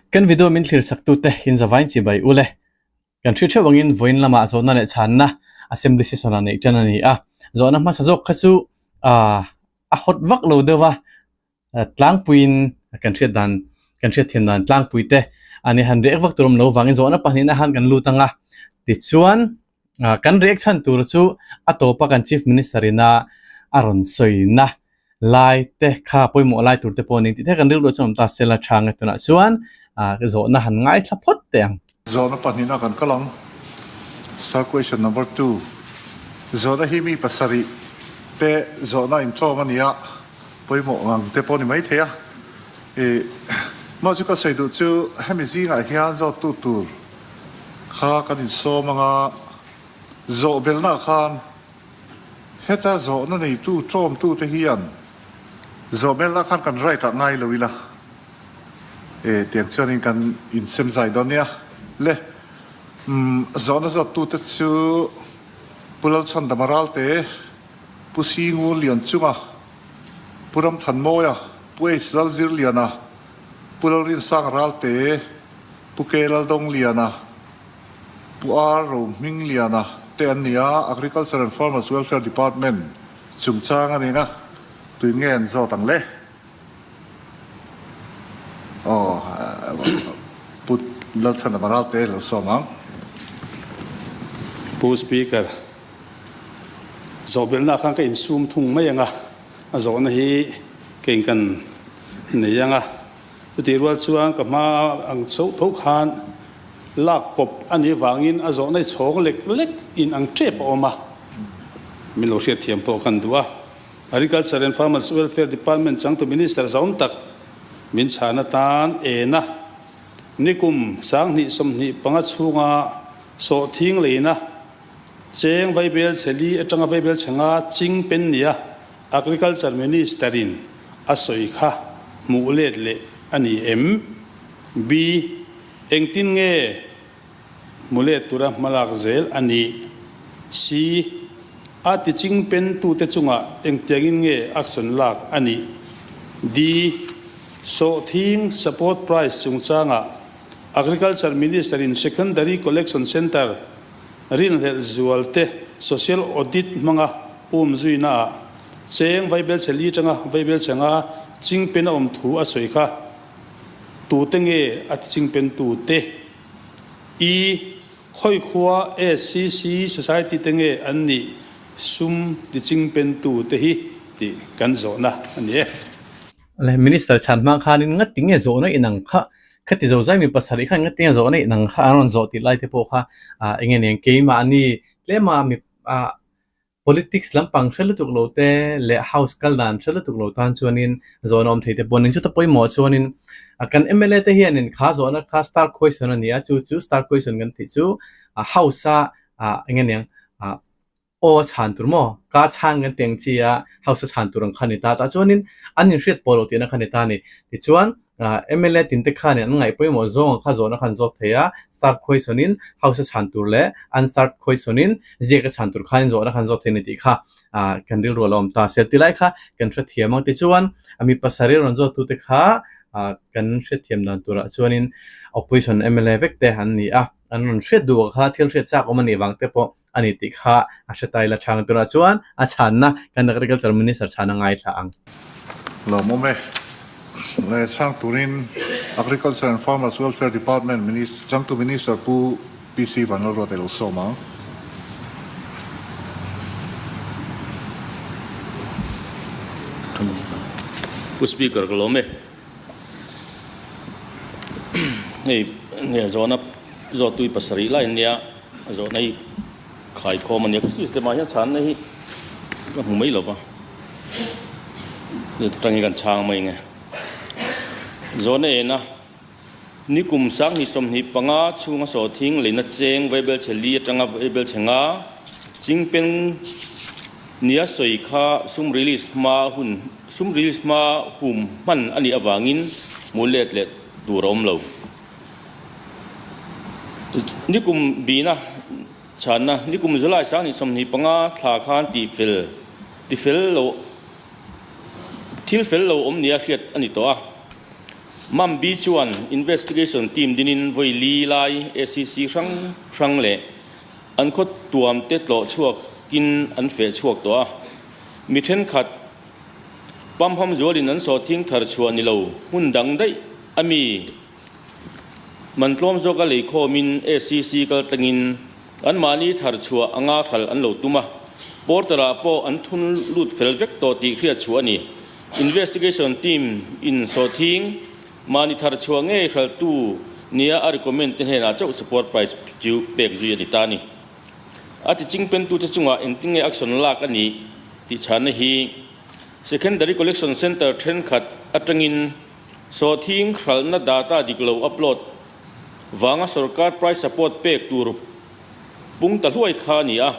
Kan video min thlir sak tute in zavain chibai u le. Kan hri theuh angin vawiin lamah zawhna leh chhanna Assembly session ah neih tan a ni a. Zawhna hmasa zawk kha chu ah a hawt vak lo deuh a, tlangpuiin kan hriat dan kan hriat thiam dan tlangpui te a ni han react vak tur awm lo vangin zawhna pahnihna khan kan lut ang a. Tichuan kan react chhan tur chu a tawpa kan Chief Minister ina a rawn sawina lai te kha pawimawh lai tur te pawh a ni tih te kan rilru chuan awm ta se la tha nge tunah chuan zawhna han ngaithla phawt teh ang. Zawhna pahnihna kan kal ang. Sir question number 2. Zawhna hi mi pasarih te zawhna inṭawm a ni a, pawimawh ngang te pawh a ni maithei a. Ih, mah chu ka sawi duh chu hemi zingah hian zawttu tur kha kan insawm ang a, zawh belhnaah khan Heta zawhna neitu ṭawmtute hian zawhmelna khan kan right ah ngai lo ila e tiang chuanin kan insem zai dawn nia. Le umm zawhna zawttute chu Pu Lalchhandama Ralte, Pu Singu Lianchunga, Pu Ramthanmawia, Pu H Lalzirliana, Pu Lalrinsanga Ralte, Pu K Laldawngliana, Pu R. Rohmingliana te an ni a, Agriculture and Farmers Welfare Department chungchang a ni ang a, tuin nge an zawt ang le? Aw, Pu Lalchhana Maralte lo sawm ang. Pu Speaker, zawhbelhna khan ka insum thung mai ang a, a zawhna hi kei kan nei ang a. Chutih rual chuan ka hma ang chauh tho khan lak kawp a nih avangin a zawhna i chhawng lek lek in ang tep a awm a, min lo hriatthiam pawh kan duh a. Agriculture and Farmers Welfare Department changtu Minister zaum tak min chhan atan en a, nikum 2025 chhunga sawhthing leina cheng vaibel chhe li atanga vaibel chhe nga ching pen nia Agriculture Minister in a sawi kha hmuh let leh a ni em? B. Engtin nge hmu let tura hmalak zel a nih? C. A tiching pen tute chungah engtiangin nge action lak a nih? D. Sawhthing support price chungchangah Agriculture Minister in Secondary Collection Centre rinhlelh zualte social audit hmanga um zuinaah cheng vaibelchhe li tanga vaibelchhe nga chingpen a awm thu a sawi kha. Tute nge a tichingpen tute? I Khawikhua SCC Society te nge an nih sum tichingpen tute hi tih kan zawhna a ni e. Le Minister chhan hma khanin ngati nge zawhna inang kha khati zo zai mi pasarih khan ngati nge zawhna inang kha an rawn zawh tih lai te pawh kha ah eng nge niang keimahni tlema mi ah politics lampang hre lutuk lo te leh house kal dan hre lutuk lo tan chuanin zawhna awm thei te pawh nin chuta pawimawh chuanin kan M_L_A te hianin kha zawhna kha star question a ni a chu chu star question kan tih chu house a ah eng nge niang ah aw a chhan tur maw ka chhang kan tih ang chi a house a chhan tur ang kha a ni ta tah chuanin an inhriat pawh lo tihna kha a ni ta a ni tichuan M_L_A tin te khanin an ngaih pawimawh zawng ang kha zawhna khan zawt thei a, start khawisawn-in house a chhan tur leh unstart khawisawn-in ziak a chhan tur khanin zawhna khan zawt thei a ni tih kha kan rilru a lo awm ta. Sel ti lai kha kan hrethiam ang tichuan a mi pasarih rawn zawttute kha kan hrethiam dan turah chuanin opposition M_L_A vek te an ni a, an rawn hriat duh kha thil hriat chak awm a nih vang te pawh a ni tih kha a hre ta ila chhang turah chuan a chhanna kan Agriculture Minister chhan a ngaithla ang. Lawmawm e. Le chhang turin Agriculture and Farmers Welfare Department Minister, changtu Minister Pu PC Vanlalruata i lo sawm ang. Pu Speaker ka lawm e. Hei nge zawhna zawhtui pasarih lai ania zawhna hi khaikhawm ania ka system ah hian chhanna hi ka hmu mai lova atangin kan chhang mai nge zawhna ena nikum 2025 chhunga sawhthing leina cheng vaibelchhe li atanga vaibelchhe nga chingpen nia sawi kha sum release hma hun Sum release hma hum hman a nih avangin hmuh let leh tur a awm lo. Nikum bina chhanna, Nikum July 2025 thla khan tihfel tifel lo thil fel lo awm nia hriat a ni tawh a. Mambi chuan investigation team dinin vawi li lai acc hrang hrang leh an khaw tuam te tlawh chhuakin an feh chhuak tawh a. Mi thenkhat pamham zualin an sawhthing thar chhuah ni lo hmun dang daih a mi man tlawm zawka leikhawmin acc kaltlangin anmahni thar chhuah anga hral an lo tum a. Porter-ah pawh an thun lut fel vek tawh tih hriat chhuah a ni. Investigation team in sawhthing mahni thar chhuah ngei hraltu nia a recommend te hnenah chauh support price chu pek zui a ni ta a ni. A ti chingpentute chungah engtin nge action lak a nih tih chhanna hi Secondary Collection Centre thenkhat atangin sawhthing hralhna data dik lo upload vanga sorkar price support pek tur pung ta hluai kha a ni a.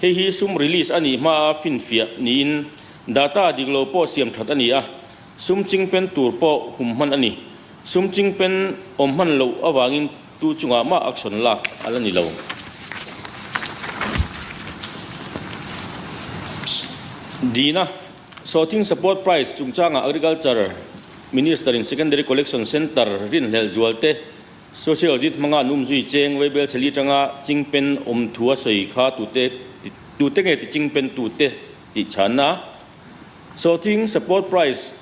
Hei hi sum release a nih hmaa finfiah niin data dik lo pawh siam that a ni a, sum chingpen tur pawh hum hman a ni. Sum chingpen awm hman loh avangin tu chungah mah action lak a la ni lo. Dina, Sawhthing Support Price chungchangah Agriculture Minister in Secondary Collection Centre rinhlelh zualte Social Audit hmanga an umzui cheng Vaibel chheli atanga chingpen awm thu a sawi kha tute tute nge ti chingpen tute tih chhanna Sawhthing Support Price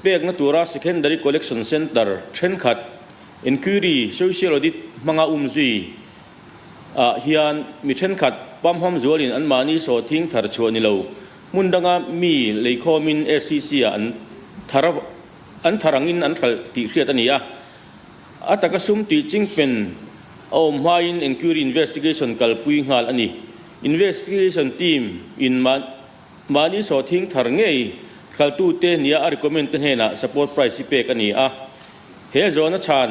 pekna tura Secondary Collection Centre thenkhat Enquiry Social Audit hmanga umzui ah hian mi thenkhat pamham zualin anmahni sawhthing thar chhuah ni lo hmun danga mi leikhawmin SCC ah an thar an thar angin an hralh tih hriat a ni a. A taka sum tih chingpen a awm hmain enquiry investigation kalpui nghal a ni. Investigation team in mahni sawhthing thar ngei hraltute nia a recommend te hnenah support price hi pek a ni a. He zawhna chhan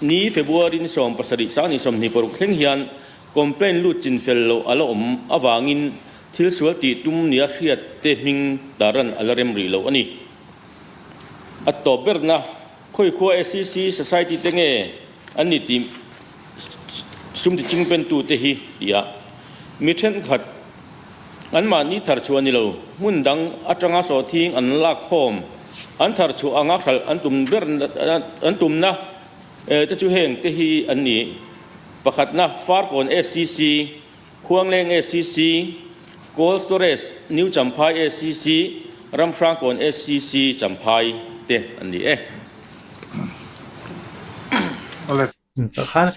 ni February ni 70 2026 thleng hian complaint lut chinfel loh a la awm avangin thil sual tih tum nia hriat te hming tarlan a la rem rih loh a ni. A tawp berna Khawikhua SCC Society te nge an ni tih sum ti chingpentu te hi ti a, mi thenkhat anmahni thar chhuah ni lo, hmun dang atanga sawhthing an lak khawm, an thar chhuah anga hralh an tum ber an tumna te chu heng te hi an ni. Pakhatna, Farkawn SCC, Khuangleng SCC, Cold Storage, New Champhai SCC, Ramhrangkawn SCC Champhai te an ni e. Tah khan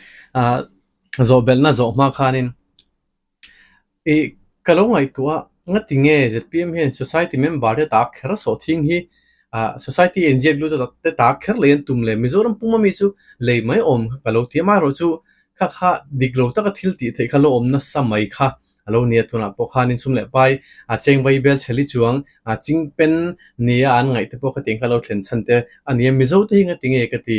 zawhbelhna zawh hma khanin ih ka lo ngaihtuah a ngati nge zpm hian society member te tak kher sawhthing hi ah society in ziak lut te tak kher lei an tum le Mizoram puma mi chu lei mai awm kha ka lo ti a amaherawhchu chu Kha kha dik lo taka thil tih theih kha lo awm nasa mai kha a lo nia tunah pawh khanin sum leh pai a cheng vai bel chheli chuang a ching pen nia an ngaih te pawh kha tiang kha lo thlen chhan te a nia Mizo te hi ngati nge ka ti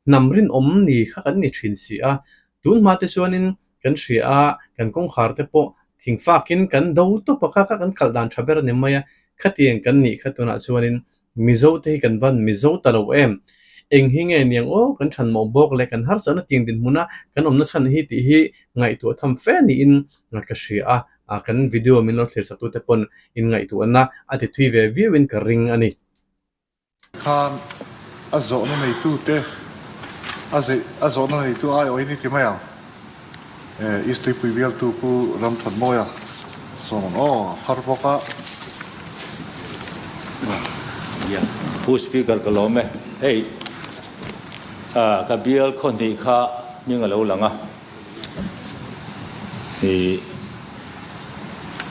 hnam rinawm ni kha kan ni thin si a tun hma te chuanin kan hria a kan kawngkhar te pawh thingfakin kan do tawp a kha kha kan khalh dan tha ber a ni mai a khatiang kan nih kha tunah chuanin Mizo te hi kan van Mizo ta lo em? Eng hi nge niang aw kan than mawh bawk le kan harsatna tiang dinhmuna kan awmna chhan hi tih hi ngaihtuah tham fe niin ka hria a, kan video min lo thlir sak tute pawn in ngaihtuahna a ti thui ve viau in ka ring a ni. Khan a zawhna neitute a zeih a zawhna neitu aiawhin i ti mai ang. East Tuipui bialtu Pu Ramthanmawia sawm ang aw, a phar bawk a. Pu Speaker ka lawm e. Hei ka bial khaw hnih kha hming a lo lang a. I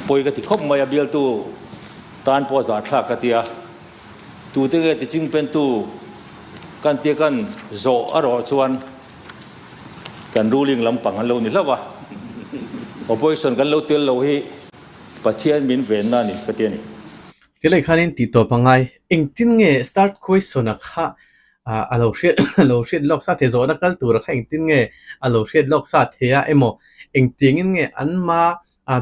pawi ka ti khawp mai a bialtu tan pawh zahthlak ka ti a. Tute nge ti chingpentu kan tia kan zawh erawh chuan Kan ruling lampang an lo ni hlauh a, opposition kan lo tel lo hi Pathian min venna a ni ka ti a ni. Tilai khanin tih tawp a ngai. Engtin nge start question-a kha a lo hriat a lo hriat lawk sa thei zawhna kal tura kha engtin nge a lo hriat lawk sa thei a emaw engtiangin nge an ma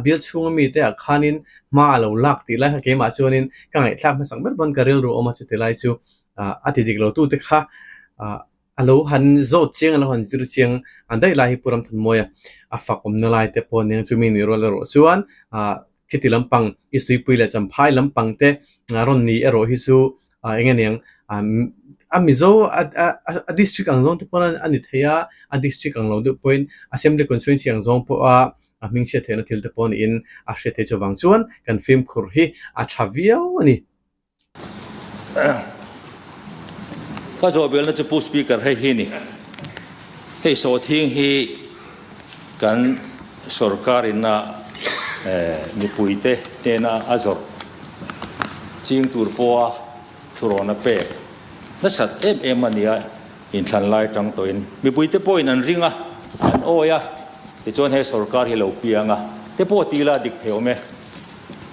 bial chhunga mite ah khanin hma a lo lak tih lai kha keimah chuanin ka ngaihthlak hmasak ber pawn ka rilru awm a chuti lai chu a ti dik lo tute kha A lo han zawt chiang, a lo han zir chiang an daih lai hi Pu Ramthanmawia a fak awmna lai te pawh aniang chumi nih rual erawh chuan ah khiti lampang i Suipui leh Champhai lampang te rawn ni erawh hi chu ah eng aniang. A Mizo a district ang zawng te pawh a ni thei a, a district ang lo deuh pawhin assembly constituency ang zawng pawha a hmingchhiat theihna thil te pawh niin a hriat theih chuvang chuan kan fimkhur hi a tha viau a ni. Ka zawh belna chu Pu Speaker hei hi ni. Hei sawhthing hi kan sorkar ina mipuite hnena a zawrh ching tur pawha thurawn a pek nasat em em a nia inthlan lai tang tawhin mipuite pawhin an ring a, an awi a, tichuan he sorkar hi lo piang a te pawh ti ila dik thei awm e.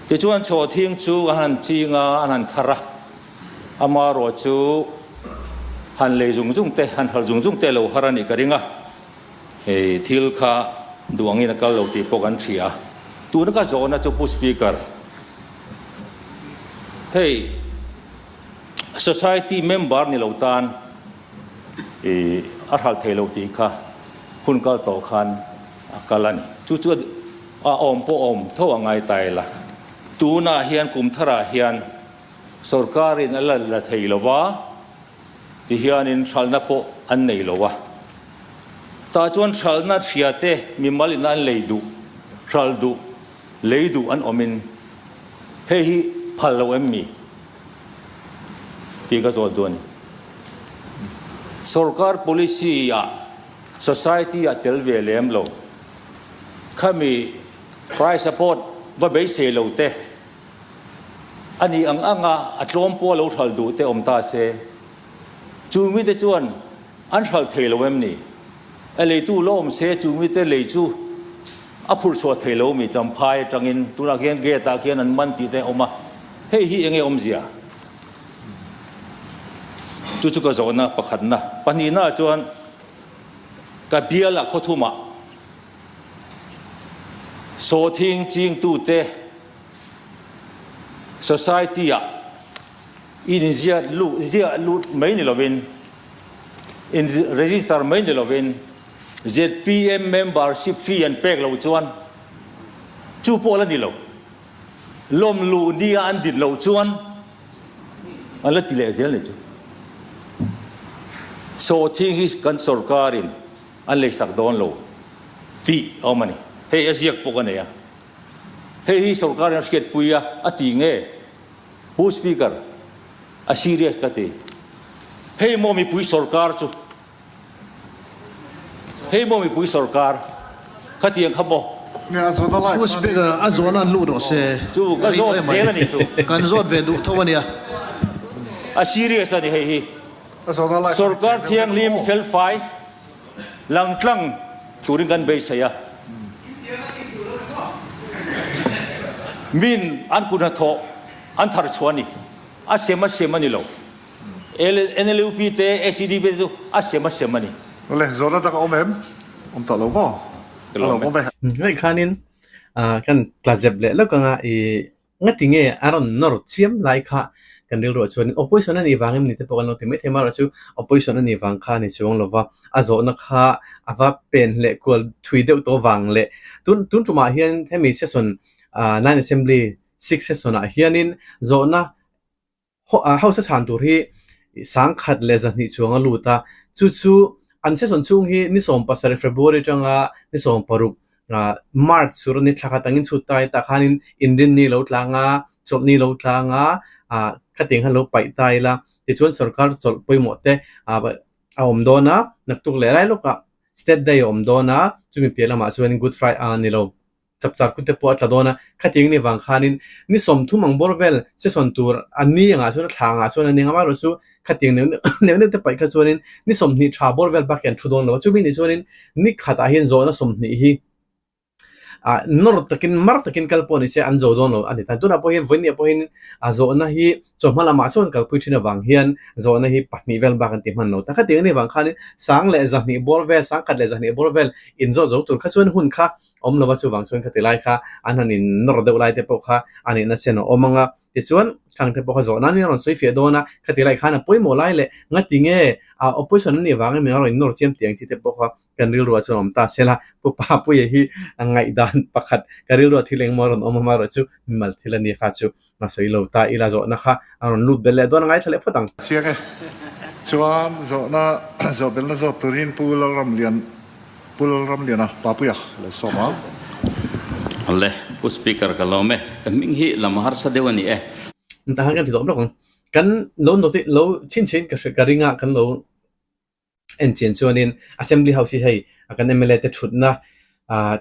Tichuan chhawhthing chu an han ching a, an han thar a, amarawh chu han lei zung zung te, han hralh zung zung te lo har a nih ka ring a, hei thil kha duh angin a kal lo tih pawh kan hria. Tuna ka zawhna chu Pu Speaker, hei society member ni lo tan i a hralh thei lo tih kha hun kal tawh khan a kal a ni. Chu chu a awm pawh awm tho a ngai ta ila. Tunah hian kum tharah hian sorkarin a la la thei lo va, tihianin hralhna pawh an nei lo a. Tah chuan hralhna hria te mimal ina an lei duh, hralh duh, lei duh an awmin hei hi phal lo em mi? Tih ka zawt duh a ni. Sorkar policy ah Society ah tel ve lem lo. Khami price support va beisei lo te, a nih ang anga a tlawm pawh lo hralh duh te awm ta se, chu mite chuan an hralh thei lo em ni? A leitu la awm se chu mite lei chu a phurh chhuah thei lo mi Champhai atangin tunah khian gate ah khian an man tih te a awm a, hei hi enge awmzia? Chu chu ka zawhna pakhatna. Pahnihna ah chuan ka bial ah khawthumah sawhthing chingtute society ah inziat lut ziah lut mai ni lovin in register mai ni lovin zpm membership fee an pek loh chuan chu pawh la ni lo. Lawm luh nia an dit loh chuan an la ti leh zel ni chu. Sawhthing hi kan sorkarin an leisak dawn lo tih a awm a ni. Hei a ziak pawh ka nei a. Hei hi sorkarin a hriatpui a, a ti nge? Pu Speaker, a serious ka ti. Hei maw mipui sorkar chu. Hei maw mipui sorkar khatiang kha maw? Pu Speaker, a zawhna an lut rawh se. Chu ka zawt zel a ni chu. Kan zawt ve duh tho a nia. A serious a ni hei hi. Sorkar thianghlim felfai langtlang turin kan beisei a. Min an kut hnathawh an thar chhuah a ni. A sem a sem a ni lo. NLUP te SEDP te chu a sem a sem a ni. Awle, zawhna dang a awm em? Awm tawh lo maw? A lo awm e. Hei khanin kan tla zep leh lawk anga i ngati nge a rawn nawr chiam lai kha kan rilruah chuan opposition a nih vang em ni te pawh kan lo ti maithei amaherawhchu chu opposition a nih vang kha a ni chuang lova a zawhna kha a va pen leh kual thui deuh tawh vang leh tun tun tumah hian hemi session nine assembly six session ah hianin zawhna Hausa chhan tur hi 10,000 leh 200 chuang a lut a, chu chu an session chhung hi ni 17 February atanga ni 16 March tur a ni thla khat angin chhut ta i tah khanin inrinni lo tlang a, chawlhni lo tlang a, khatiang khan lo paih ta ila tichuan sorkar chawlh pawimawh te a awm dawn a, naktuk leh lai lawkah State Day a awm dawn a, chumi piah lamah chuan Good Friday a ni lo. Chapchar kut te pawh a tla dawn a, khatiang ni vang khanin ni 30 ang bawr vel session tur a ni angah chuan a thla angah chuan a ni ang amaherawhchu khatiang neuh neuh neuh te paih kha chuanin ni 20 tha bawr vel bak hi an thu dawn lo a, chumi nih chuanin ni khatah hian zawhna 20 hi ah nawr takin mar takin kal pawh ni se an zo dawn lo a ni ta. Tunah pawh hian vawiinniah pawh hian a zawhna hi chawhma lamah chuan kalpui thin avang hian zawhna hi pahnih vel bak an ti hman lo ta. Khatiang ni vang khanin sang leh 200 bawr vel, 1000 leh 200 bawr vel inzawt zo tur kha chuan hun kha. awm lova chuvang chuan khati lai kha an han in nawr deuh lai te pawh kha a nihna chen a awm ang a. Tichuan khang te pawh kha zawh nan in a rawn sawi fiah dawn a, khati lai khan a pawimawh lai leh ngati nge a opposition an nih vangin min rawn in nawr chiam tih ang chi te pawh kha kan rilruah chuan awm ta sela Pu Papuia hi a ngaihdan pakhat ka rilruah thil engmaw a rawn awm a amaherawh chu mimal thil a nia kha chu a sawi lo ta ila zawhna kha a rawn lut belh leh dawn a ngaithla leh phawt ang. Chiang e. Chuan zawhna zawh belhna zawt turin Pu Lalramlian Pu Lalramliana Papuia lo sawm ang. Awle, Pu Speaker ka lawm e. Ka hming hi lam harsa deuh a ni e. Tah khan kan ti tawh lawk ang. Kan lo notice lo chhinchhin ka hre ka ring a kan lo En chian chuanin Assembly House hi hei kan mla te thutna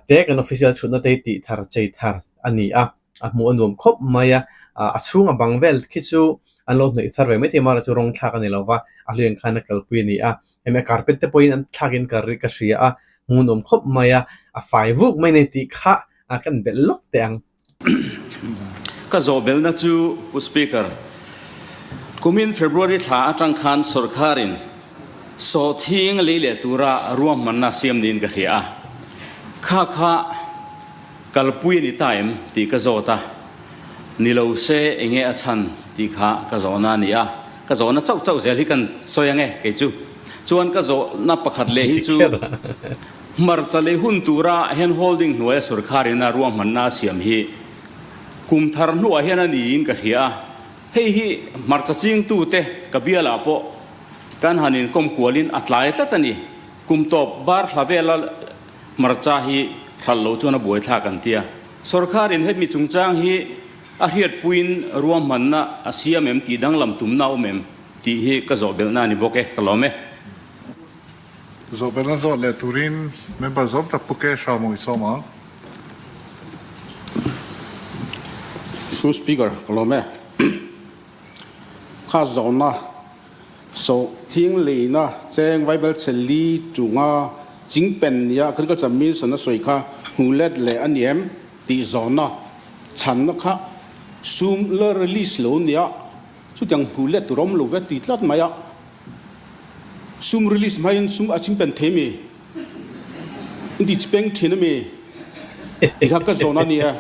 te kan official thutna te hi tih thar chei thar a ni a, a hmuh a nuam khawp mai a, a chhung a bang vel khi chu an lo hnawih thar ve mai thei a, amaherawhchu rawng thlak a ni lo va, a hliang khan a kalpui a ni a, hemi a carpet te pawhin an thlakin ka ka hria a, hmuh a nuam khawp mai a, a fai vuk mai a ni tih kha a kan belh lawk teh ang. Ka zawhbelna chu Pu Speaker, kumin February thla atang khan sorkarin sawhthing lei leh tura ruahmanna siam niin ka hria a, kha kha kalpui a ni ta em tih ka zawt a, ni lo se enge a chhan tih kha ka zawhna a ni a. Ka zawhna chauh chauh zel hi kan sawi ang e kei chu. Chuan ka zawhna pakhat leh hi chu hmarcha lei hun tura hand holding hnuaia sorkharin a ruahmanna a siam hi kum thar hnuah hian a niin ka hria a. Hei hi hmarcha chingtute ka bialah pawh kan han inkawm kualin a tlai tlat a ni. Kum tawp bar thla vela hmarcha hi hralh loh chuan a buaithlak an tia. Sorkharin hemi chungchang hi A hriatpuiin ruahmanna a siam em tih danglam tumna a awm em tih hi ka zawh belhna a ni bawk e, ka lawm e. Zawh belhna zawh leh turin member zawm tak Pu Ke Hramawih sawm ang. Pu Speaker, ka lawm e. Kha zawhna sawhthing leina cheng Vaibel chhe li chunga chingpen nia Agriculture Minister a sawi kha hmu let leh a ni em? Tih zawhna chhanna kha sum la release lo nia, chutiang hmu let tur awm lo ve ti tlat mai a, sum release hmain sum a chingpen thei mi? Inti chipeng thin a mi? Tih kha ka zawhna a ni e.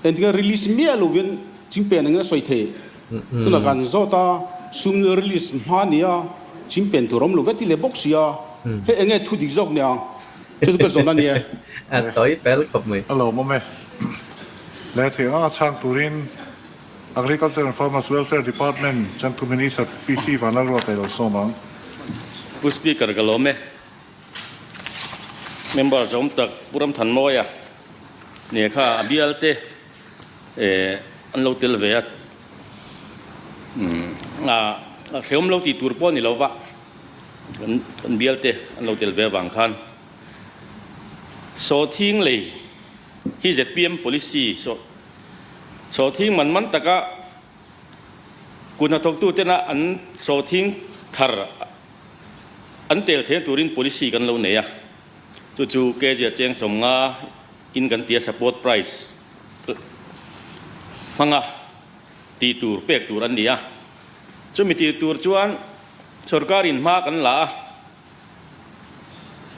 Engtikah release miah lovin chingpen angin a sawi thei. Tunah kan zawt a, sum la release hma nia chingpen tur awm lo ve ti leh bawk si a, hei enge thu dik zawk nia? Chu chu ka zawn a nia. A tawi pel khawp mai. A lawmawm e. Leh thei anga chhang turin Agriculture and Farmers Welfare Department changtu Minister PC Vanlalruata i lo sawm ang. Pu Speaker ka lawm e. Member zawm tak Pu Ramthanmawia nia kha a bial te an lo tel ve a. A hreawm lo tih tur pawh a ni lo va. Kan bialte an lo tel ve avang khan Sawhthing lei hi zpm policy Sawhthing man man taka kut hnathawktu tena an sawhthing thar an tel theihna turin policy kan lo nei a, chu chu kg a cheng 50 in kan ti a support price hmanga tih tur pek tur an ni a, chumi tih tur chuan Sorkarin hma kan la a,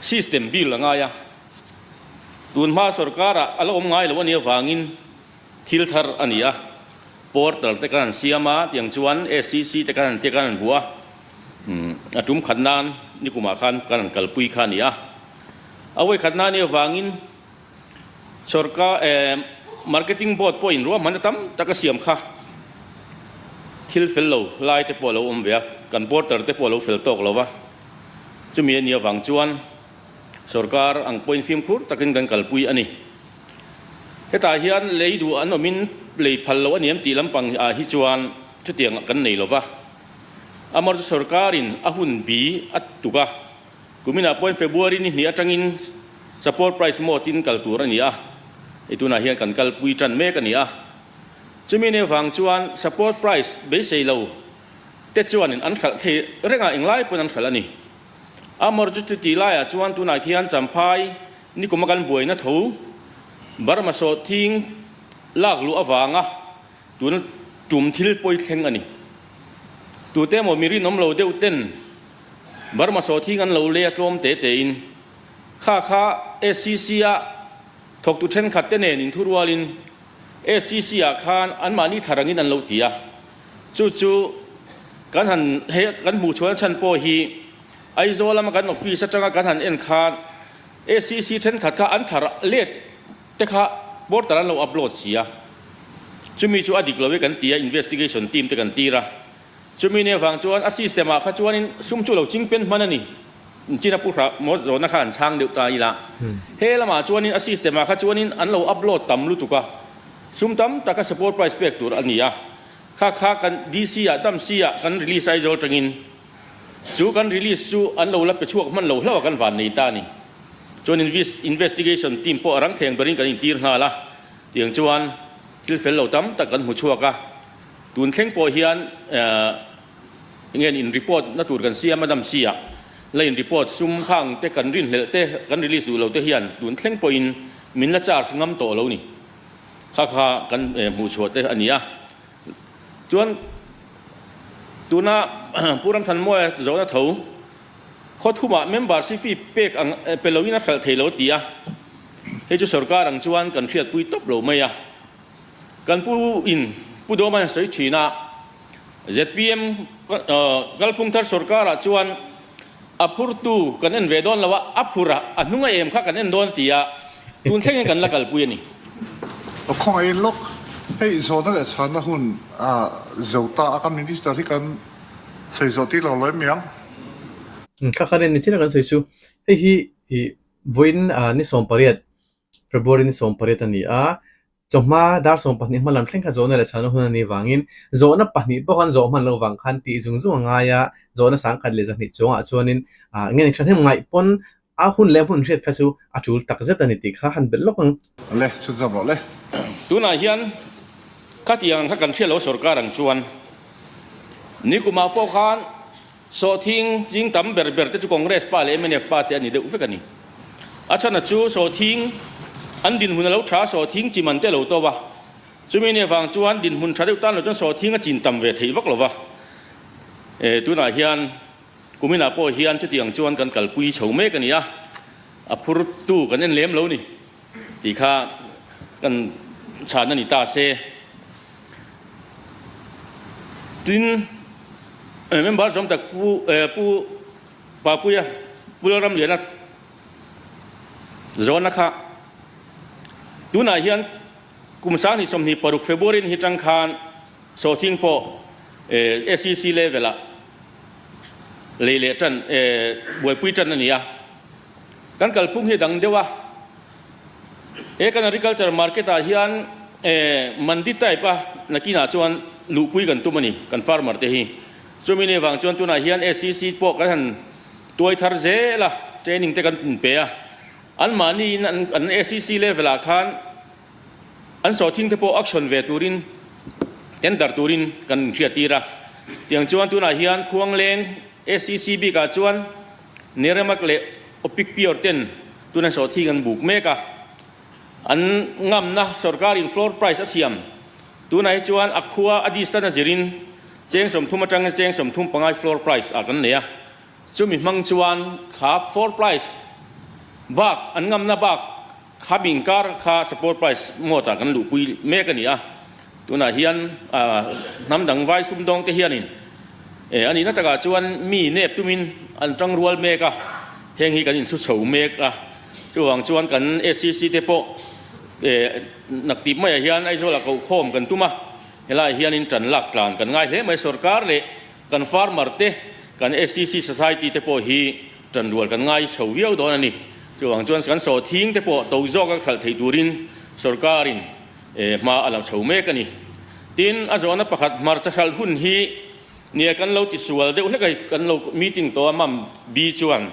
system bill a ngai a, tun hma sorkarah a la awm ngai lo a nih avangin thil thar a ni a, portal te kan han siam a, tiang chuan SCC te kan han te kan han vuah a, a tum khat nan nikumah khan kan han kalpui kha a ni a, a vawikhat na a nih avangin Sorkar eh Marketing Board pawhin ruahmanna tam tak a siam kha. Thil fel lo lai te pawh a lo awm ve a, kan porter te pawh a lo fel tawk lo va. Chumi a nih avang chuan sorkar ang pawhin fimkhur takin kan kalpui a ni. Hetah hian lei duh an awmin lei phal loh a ni em tih lampang ah hi chuan chutiang kan nei lo va. Amaherawhchu sorkarin a hun bi a tuk a. Kuminah pawhin February ni hnih atangin support price mode in kal tur a ni a, hei tunah hian kan kalpui tan mek a ni a. Chumi nen vang chuan support price beisei lo te chuanin an hralh thei reng a, englai pawhin an hralh a ni. Amor chu chuti laiah chuan tunah khian Champhai nikuma kan buaina tho Burma sawhthing lak luh avanga tuna tum thil pawi thleng a ni. Tute emaw mi rinawm lo deuh ten Burma sawhthing an lo lei a tlawm te te in kha kha SCC a. Thawktu thenkhat te nen inthurualin SCC ah khan anmahni thar angin an lo ti a, chu chu kan han he kan hmuh chhuahna chhan pawh hi Aizawl lama kan office atanga kan han en khan SCC thenkhat kha an thar let te kha portal an lo upload si a, chumi chu a dik lo e kan ti a, investigation team te kan tir a, chumi nia vang chuan a system ah kha chuanin sum chu lo chingpen hman a ni. China pu hra maw zawhna kha an chhang deuh ta ila. He lamah chuanin a system ah kha chuanin an lo upload tam lutuk a, sum tam taka support price pek tur a ni a. Kha kha kan DC ah dam si ah kan release Aizawl tangin chu kan release chu an lo la pe chhuak hman lo hlauh a kan van nei ta a ni. Chuan investigation team pawh a rang thleng berin kan intir nghal a, tiang chuan thil fel lo tam tak kan hmu chhuak a. Tun thleng pawh hian Nge in report na tur kan siam a dam si a, la in report sum khang te kan rinhlelh te kan release duh lo te hian tun thleng pawhin min la charge ngam tawh lo ni. Kha kha kan hmuh chhuah te a ni a. Chuan tuna Pu Ramthanmawia zawhna tho khaw thumah member si fee pek ang pe loin a hralh thei lo ti a, hei chu sorkar ang chuan kan hriatpui tawp lo mai a. Kan pu in Pu Dawma hian sawi thin a, zpm kalphung thar sorkar ah chuan a phurtu kan en ve dawn lo a, a phur a, a hnung a em kha kan en dawn a ti a, tun thlengin kan la kalpui a ni. Khawngaih lawk, hei zawhna leh chhanna hun a zo ta a, kan Minister hi kan sawi zawh tir lo lo em miang? Kha khan en ni chin a kan sawi chu, hei hi vawiin ni 18 February ni 18 a ni a, Chawhma dar 12 hma lam thleng kha zawhna leh chhanna hun a nih vangin zawhna pahnih pawh khan zawh hman loh vang khan tih zung zung a ngai a, zawhna sangkhat leh zahnih chuangah chuanin ah nge ni thahnem ngaih pawn a hun leh hmun hriat kha chu a tul tak zet a ni tih kha han belh lawk ang. Le, chhunzawm rawh le. Tunah hian khatiang ang kha kan hriat lo sorkar ang chuan nikumah pawh khan Sawhthing ching tam ber ber te chu Congress pa leh mnf pa te a ni deuh vek a ni. A chhan a chu sawhthing an dinhmun a lo tha a, sawhthing chi man te a lo to a. Chumi nia vang chuan dinhmun tha deuh tan lo chuan sawhthing a chin tam ve theih vak lo va. E, tunah hian kuminah pawh hian chutiang chuan kan kalpui chho mek a ni a, a phurtu kan en lem lo ni tih kha kan chhan a ni ta se. Tin, member zawm tak Pu Pu Papuia Pu Lalramliana zawhna kha tunah hian kum 2026 February ni hi tang khan sawhthing pawh SEC level ah lei leh tan buaipui tan a ni a. Kan kalphung hi dang deuh a, he kan agriculture market ah hian mandi type a nakinah chuan luhpui kan tum a ni kan farmer te hi. Chumi ni avang chuan tunah hian SCC pawh kan han tuai thar zel a, training te kan pe a, anmahni in an SCC level ah khan an sawhthing te pawh auction ve turin tender turin kan inhriattir a. Tiang chuan tunah hian Khuangleng SCC bikah chuan Neremak leh Opic Pior ten tuna sawhthing an buk mek a, an ngamna sorkarin floor price a siam. Tunah hi chuan a khua a distance a zirin cheng 30 atangin cheng 35 floor price ah kan nei a, chumi hmang chuan kha floor price bak an ngamna bak Kha bingkar kha support price ngawt ah kan luhpui mek a ni a, tunah hian hnam dang vai sumdawng te hianin a nihna takah chuan mi nep tumin an tang rual mek a, heng hi kan insu chho mek a, chuvang chuan kan SCC te pawh naktip maiah hian Aizawl ah kohkhawm kan tum a, helaiah hianin tan lak tlan kan ngai hle mai, sorkar leh kan farmer te kan SCC society te pawh hi Ṭanrual kan ngai chho viau dawn a ni. Chuvang chuan kan sawhthing te pawh to zawka hralh theih turin sorkarin hma a la chho mek a ni. Tin, a zawhna pakhat hmarcha hralh hun hi nia kan lo tisual deuh hlek a, kan lo meeting tawh a mam bi chuan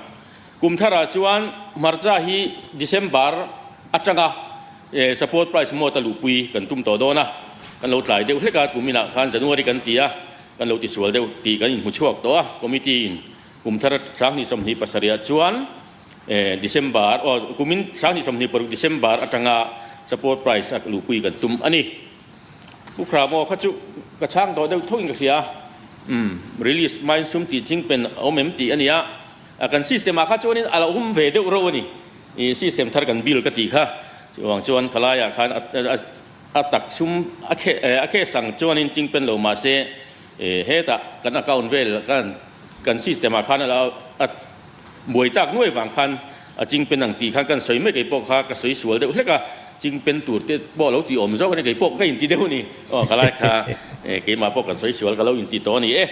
kum tharah chuan hmarcha hi December atanga support price mawt a luhpui kan tum tawh dawn a, kan lo tlai deuh hlek a, kum inah khan January kan ti a, kan lo tisual deuh tih kan inhmu chhuak tawh a, committee in Kum thar 2027 ah chuan December aw kumin 2026 December atanga support price a luhpui kan tum a ni. Pu Khramo kha chu ka chhang tawh deuh thawkin ka hria a, umm release hmain sum tih ching pen a awm em tih a ni a, kan system ah kha chuanin a lo awm ve deuh reuh a ni, i system thar kan bill ka tih kha. Chuvang chuan khalaiah khan a tak sum a case ang chuanin chingpen lo mahse hetah kan account vel kan system ah khan a buai tak nuai vang khan a chingpen ang tih khan kan sawi mai keipawh kha ka sawi sual deuh hlek a, chingpen tur te pawh lo tih awm zawk a ni keipawh ka inti deuh a ni. Aw khalai kha keimah pawh kan sawi sual ka lo inti tawh a ni e.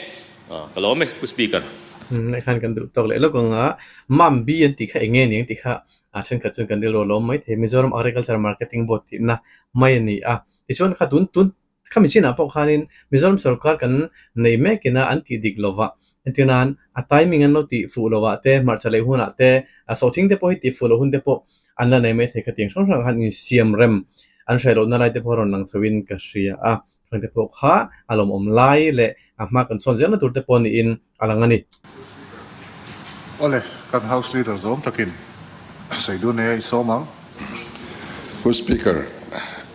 Ka lawm e Pu Speaker. Nai khan kan duh tawk leh lawk ang a, Mam bi an tih kha eng nge ni ang tih kha a thenkhat chuan kan rilru a lawm mai thei. Mizoram Agriculture Marketing Board tihna mai a ni a. Tichuan kha tun tun khami chinah pawh khanin Mizoram sorkar kan nei mekin a an tih dik lova entir nan a timing an lo tih fuh lovah te hmarcha leh hunah te a sawhthing te pawh hi tih fuh loh hun te pawh an la nei mai thei khatiang hrang hrangah khan insiam rem an hre lohna lai te pawh a rawn lang chhoin ka hria a. Chhangte pawh kha a lawmawm lai leh a hma kan sawn zelna tur te pawh niin a lang a ni. Awle, kan House Leader zawm takin sawi dun e a i sawm ang. Pu Speaker,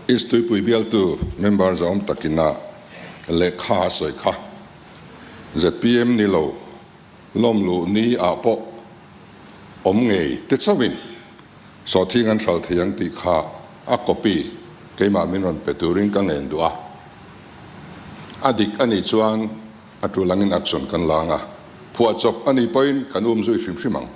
East Tuipui bialtu member zawm takin a lehkha a sawi kha zpm ni lo lawmluh ni ah pawh awm ngei te chauhin Sawhthing an hral thei ang tih kha a copy keimah min rawn pe turin ka ngen duh a. A dik a nih chuan a tul angin action kan la ang a, phuahchawp a nih pawhin kan um zui hrim hrim ang.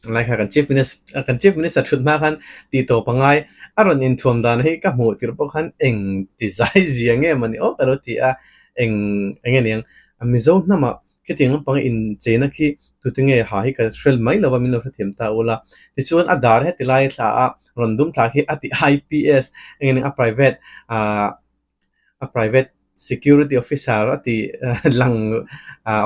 Lai kha kan Chief Minister kan Chief Minister thut hma khan tih tawp a ngai. A rawn inthuam dan hi ka hmuh tirh pawh khan eng ti zai zia nge maw ni aw ka lo ti a, eng eng nge niang Mizo hnamah Khitiang lampanga incheina khi tute nge ha hi ka hrel mai lova min lo hrethiam ta ula. Tichuan a dar heti lai thla a rawn dum thla khi a ti IPS engin a private ah a private security officer a ti lang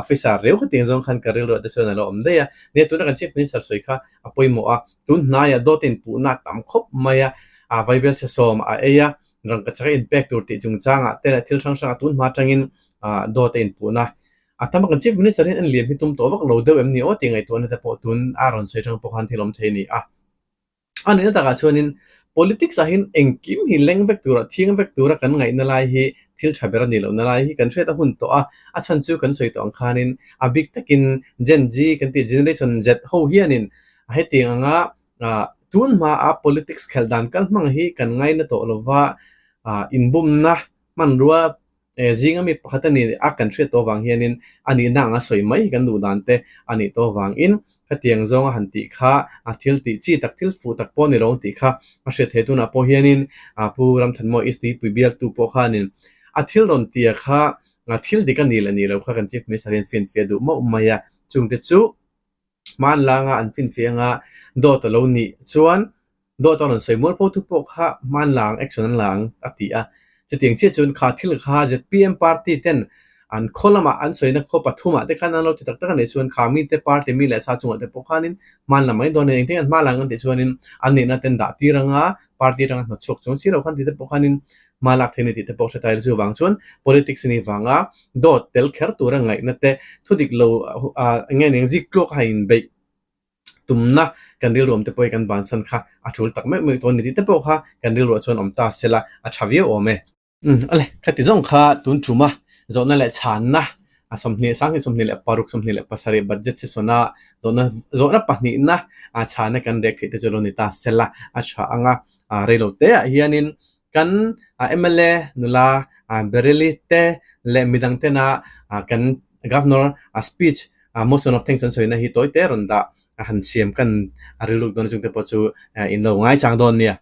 officer reu khatiang zawng khan ka rilru ah te chuan a lo awm daih a. Nia tuna kan chief minister sawi kha a pawimawh a, tun hnaiah dawt a inpuhna a tam khawp mai a, a vaibelchhe sawm a ei a, rangkachak a inpek tur tih chungchangah te leh thil hrang hrangah tun hma atangin dawt a inpuhna a tam a. Kan Chief Minister hian en liam hi tum tawh vak lo deuh em ni aw tih ngaihtuahna te pawh tun a rawn sawi atang pawh khan thil awm thei a ni a. A nihna takah chuanin politics ah hian engkim hi leng vek tura thiang vek tura kan ngaihna lai hi thil tha ber a nih lohna lai hi kan hriat a hun tawh a, a chhan chu kan sawi tawh ang khanin a bik takin Gen Z kan tih Generation Z ho hianin hetiang anga Tun hmaa politics khelh dan kal hmang hi kan ngaina tawh lova, inbumna hmanrua zinga mi pakhat a ni a kan hriat tawh avang hianin a nihna anga sawi mai hi kan duh dan te a nih tawh avangin khatiang zawnga han tih kha thil tih chi tak thil fuh tak pawh a ni lo ang tih kha a hriat theih tunah pawh hianin Pu Ramthanmawia East Tuipui bialtu pawh khanin a thil rawn tia kha thil dik a ni leh ni lo kha kan Chief Minister hian finfiah duh mauh mai a, chungte chu Hmanlanga an finfiah anga dawt a lo nih chuan dawt a rawn sawi mual pho thu pawh kha hmanlang action an la ang a ti a. Chutiang chiah chuan kha thil kha zpm party ten an khaw lamah an sawina khaw pathumah te khan an lo ti tak tak a nih chuan kha mite party mi leh sa chungah te pawh khanin hmanlam mai dawn a ni. Engtin an hmalang an tih chuanin an nihna ten dah tir anga party atanga hnawtchhuak chuang si lo khan tih te pawh khanin hma lak theih a ni tih te pawh hre ta ila chuvang chuan politics a nih vanga dawt tel kher tura ngaihna te thu dik lo eng nge ning zik tluak a han inbeih tumna kan rilru awm te pawh hi kan bansan kha a tul tak meuh meuh tawh a ni tih te pawh kha kan rilruah chuan awm ta sela a tha viau awm e. Umm awle khati zawng kha tun tuma zawhna leh chhanna a 20 sanghnih 26 27 budget session a zawhna zawhna pahnihna a chhana kan rek theih te chu lo ni ta sela a tha anga reilo te ah hianin Kan mla nula Bareilly te leh midang tena kan Governor speech motion of thanks an sawina hi tawi te rawn dah han siam kan rilruk dawn a chungte pawh chu in lo ngaichang dawn nia.